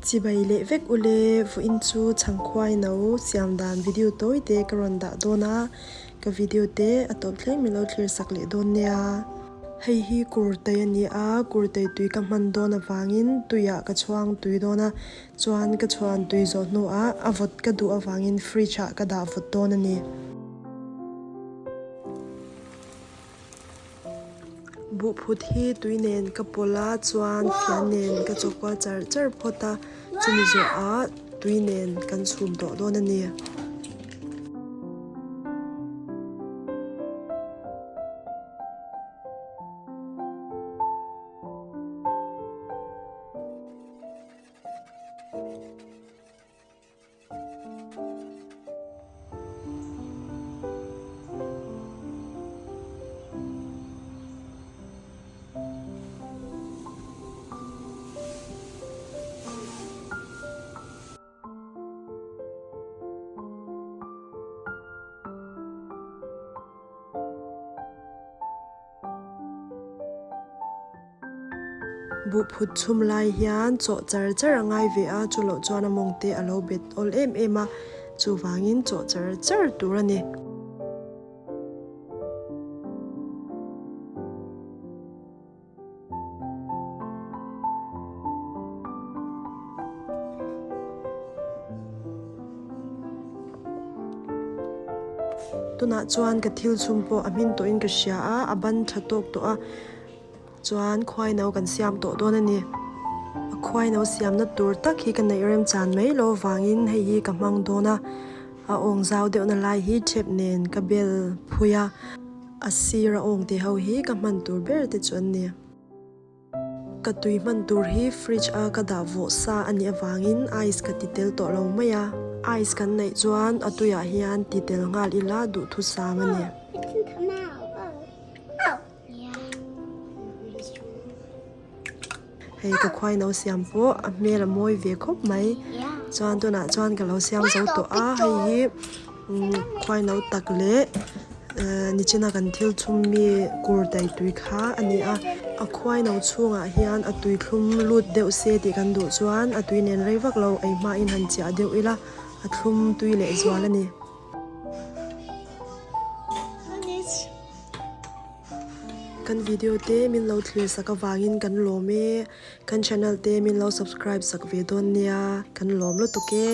Chibai leh vek ule vawiin chu chhangkhuai no siam dan video tawi te ka rawn dah dawn a, ka video te a tawp thleng min lo thlir sak leh dawn nia. Hei hi kurtai a ni a, kurtai tui ka hman dawn avangin tuiah ka chhuang tui dawn a, chuan ka chhuan tui zawh hnuah a vawt ka duh avangin fridge ah ka dah vawt dawn a ni. Buhphut hi tui nen ka pawlh a chuan fian nen ka chawkkual char char phawt a chumi zawhah tui nen kan chhum tawh dawn a ni. Buhphut chhum lai hian chawh char char a ngai ve a, chu loh chuan a mawng te a lo bet awl em em a, chuvangin chawh char char tur a ni. Tunah chuan ka thil chhum pawh a hmin tawhin ka hria a, a ban tha tawk tawh a, chuan khuai no kan siam tawh dawn a ni. A khuai no siamna tur tak hi ka neih remchan mai lo vangin hei hi ka hmang dawn a, a awng zau deuhna lai hi thep nen ka bel phui a, a sir a awng te ho hi ka hman tur ber te chu an ni. Ka tui hman tur hi fridge a ka dah vawh sa a nih avangin ice ka ti tel tawh lo mai a, ice kan neih chuan a tuiah hian ti tel nghal ila duhthusam a ni. Hei ka khuai no siam pawh a hmel a mawi ve khawp mai chuan tunah chuan ka lo siam zo tawh a hei hi khuai no tak leh ehh nichina kan thil chhum mi kur tai tui kha a ni a a khuai no chhungah hian a tui thlum lut deuh se tih kan duh chuan a tui nen rei vak lo ei hmain han chiah deuh ila a thlum tui leh zual a ni. Kan video te min lo thlir sak avangin kan lawm e, kan channel te min lo subscribe sak ve dawn nia, kan lawm lutuk e.